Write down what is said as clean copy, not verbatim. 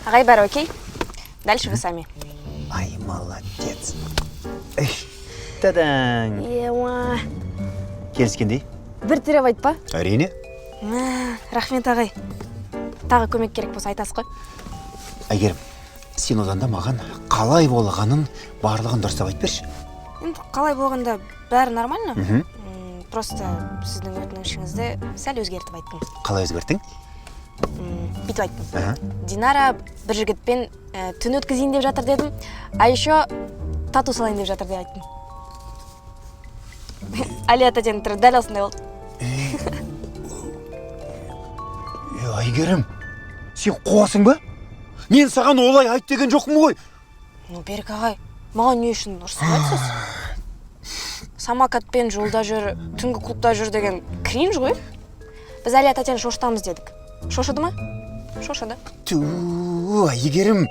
Ағай, бәрі окей. Дальше вы сами. Ай, молодец. Эй, тадаң. Еуа. Келіскендей? 1 терабайт па? Әрине. Мә, рахмет, ағай. Тағы көмек керек болса, айтасыз ғой. Әйгерім, сен одан да маған қалай болғанын барлығын дұрыстап айтып берші. Енді қалай болғанда, бәрі нормально. Мхм. Просто сіздің өтінішіңізді сәл өзгертіп айттым. Қалай өзгерттің? Бүйтіп айттым. Аха. Динара бір жігітпен түн өткізейін деп жатыр дедім, а еще тату салайын деп жатыр деп айттым. Әлия тәтенің түрі дәл осындай болды. Е, Әйгерім, сен қуасың ба? Мен саған олай айт деген жоқпын ғой. Ну, Берік ағай, маған не үшін ұрысып жатсыз? Самокатпен жолда жүр, түнгі клубта жүр деген кринж ғой. Біз Әлия тәтені шошытамыз дедік. Шошыды ма? Шошыды. Ту, Әйгерім.